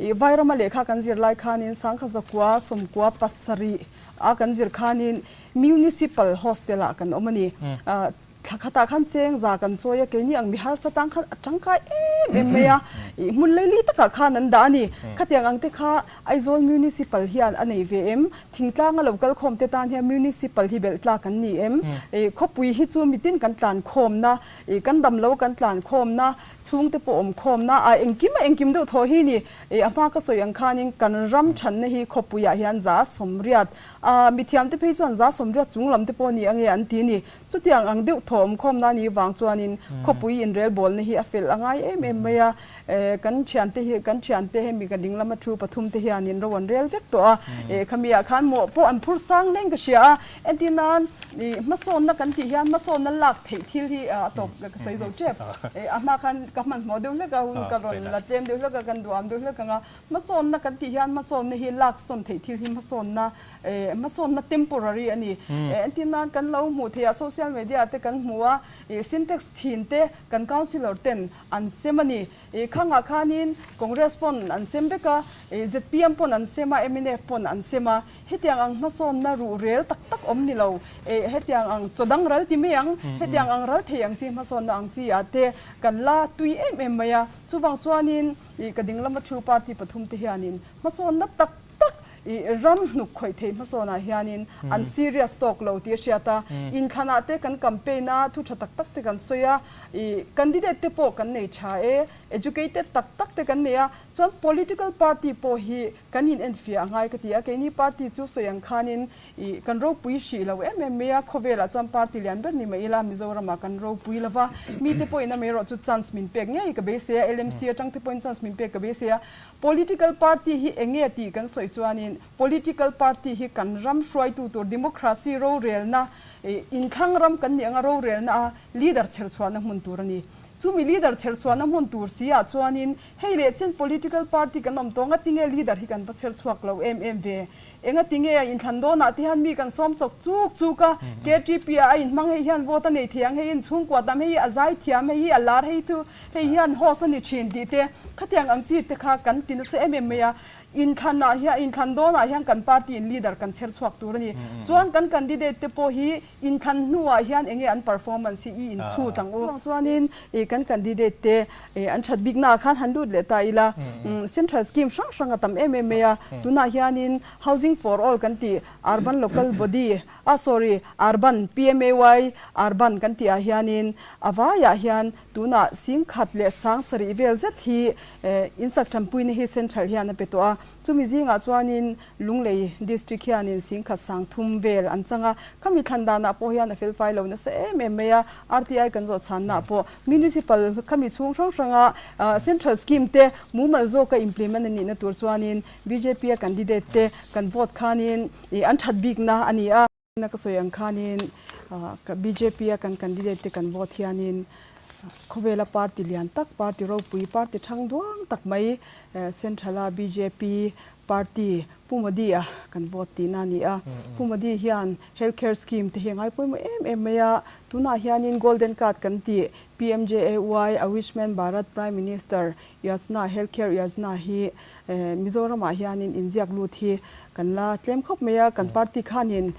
I Vairama lehkha kan zir lai khanin Sangkha zakua 97 a kan zir khanin Municipal Hostel ah kan awm a ni. Thla khatah khan cheng za kan chawi a, keini ang mi harsa tang khan a tangkai em em mai a, i hmun leili takah khan an dah a ni. Khatiang ang te kha Aizawl Municipal hian a nei ve em? Thingtlanga lo kal khawm te tan hian Municipal hi belh tlak an ni em? I khawpui hi chu mitin kan tlan khawmna, i kan dam lo kan tlan khawmna, chhungte pawh awm khawmna, a engkim a engkim deuh thaw hi ni. I a hma ka sawi ang khanin kan ram thanna hi khawpuiah hian 180, a mithiamte phei chuan 180 chung lam te pawh ni ange an ti ni. Chutiang ang deuh thaw awm khawmna ni vang chuanin khawpui inrelbawlna hi a fel a ngai em em mai a. Kan thiante hi, kan thiante hemi ka ding lama thu pathumte hianin ro an rel vek tawh a. Khamiah khan mawh pawh an phur sang hleng ka hria a. Entir nan hmasawnna kan tih hian hmasawnna lak theih thil hi a tawp ka sawi zo tep. A hma khan ka hmanhmawh deuh hlek a, hun ka rawn la tlem deuh hlek a, kan duham deuh hlek ang a. Hmasawnna kan tih hian hmasawnna hi laksawn theih thil hi hmasawnna hmasawnna temporary a ni. Entir nan kan lo hmuh theih a, social media te kan hmu a, syntax chhin te kan councillor ten an sem a ni. Khangah khanin Congress pawn an sem vek a, zpm pawn an sem a, mnf pawn an sem a. Hetiang ang hmasawnna ruh rel tak tak awm ni lo, hetiang ang chaw dang ral ti mai ang, hetiang ang ral thei ang chi hmasawnna ang chi ah te kan la tui em em mai a. Chuvang chuanin I ka ding lama thu party pathum te hianin hmasawnna tak tak i ram hnuk khawih thei hmasawnah hianin an serious tawk lo tih a hriat a. Inthlanah te kan campaign a, thu tha tak tak te kan sawi a, i candidate te pawh kan nei tha e, educated tak tak te kan nei a, chuan political party pawh hi kan in enfiah a ngai ka ti a. Keini party chu sawi ang khanin I kan ropui hrih lo em em mai a, khawvelah chuan party lian ber ni mai ila Mizoramah kan ropui lo va, mite pawhin amaherawh chu chance min pek ngei ka beisei a, LMC atang te pawhin chance min pek ka beisei a. Political party hi eng nge tih kan sawi chuanin political party hi kan ram hruaitu tur democracy rorelna, inthlang ram kan nih anga rorelna a leader chherchhuahna hmun tur a ni. Chumi leader chherchhuahna hmun tur si ah chuanin hei leh chen political party kan awm tawng a tinge leader hi kan va chherchhuak lo em em ve? Enga tinge a inthlan dawnah te hian mi kan sawm chawk chuk chuk a, KTP ah a inhmang hei hian vote a nei thei ang, hei in chhungkua tam, hei hi a zai thiam, hei hi a lar, hei thu hei hian host a ni thin tih te khatiang ang chi te kha kan ti nasa em em mai a. Inthlanah hian inthlan dawnah hian kan party in leader kan chher chhuak tur a ni. Chuan kan candidate te pawh hi inthlan hnuah hian enge an performance hi i inchhut ang u. Chuanin kan candidate te An that biknaah khan han lut leh ta ila, Central scheme hrang hrang a tam em em mai a, tunah hianin Housing for All kan tih Urban Local Body, ah sorry, Urban, PMAY Urban kan tih ah hianin a vaiah hian tunah 10,000 leh 7,000 vel zet hi insak tanpuina hi Central hian a pe tawh a, chumi zingah chuanin Lunglei District hianin 10,000 30 vel an chang a, khami thlan danah pawh hian a felfai lo nasa em em mai a, RTI kan zawh chhannaah pawh Municipal khami chhung hrang hranga Central Scheme te mumal zawka implement a nihna tur chuanin bjp a candidate te kan vote khanin an that bikna a ni a. Ka sawi ang khanin bjp a kan candidate te kan vote hianin khawvela party lian tak, party ropui, party thang duang tak mai Central a bjp party Pu Modi a kan vote tihna a ni a. Pu Modi hian Health Care Scheme te hi a ngai pawimawh em em mai a, tunah hianin Golden Card kan tih PMJAY, Ayushman Bharat Prime Minister Yojana, Health Care Yojana hi Mizoramah hianin inziak lut hi kan la tlem khawp mai a, kan party khanin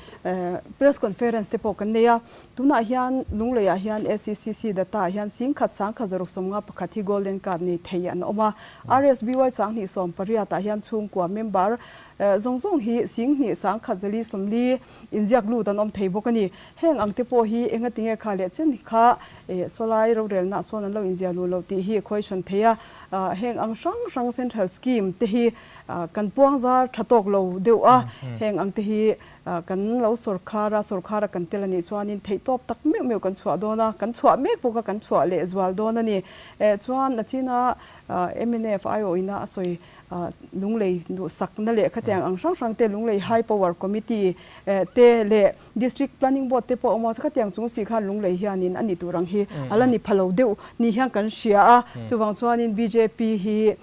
press conference te pawh kan nei a, tunah hian Lungleiah hian SECC data ah hian 10,000 1,651 hi Golden Card nei thei an awm a, RSBY 228 ah hian chhungkua member Zawng zawng hi 10,000 1,040 inziak lut an awm thei bawk a ni. Heng ang te pawh hi enga tinge kha leh chen kha sawlai rorelna sawn an lo inziah luh loh tih hi question thei a. Heng ang hrang hrang central scheme te hi kan puang zar tha tawk lo deuh a. Heng ang te hi kan lo sawrkhar a, sawrkhar a kan tel a nih chuanin theihtawp tak meuh meuh kan chhuah dawn a, kan chhuah mek bawk a, kan chhuah leh zual dawn a ni. Chuan a china mnf aiawhina a sawi Lunglei duhsakna leh khatiang ang hrang hrang te Lunglei High Power Committee te leh District Planning Board te pawh a awm a, khatiang chung si khan Lunglei hianin a ni tur ang hi a la ni pha lo deuh ni hian kan hria a, chuvang chuanin bjp hi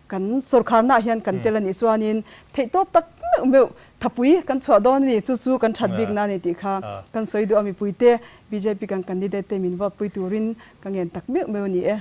kan sawrkharnaah hian kan tel a nih chuanin theihtawp tak meuh meuh thapui kan chhuah dawn a ni, chu chu kan that bikna a ni tih kha kan sawi duh a, mipuite bjp kan candidate te min vote pui turin ka ngen tak meuh meuh a ni e.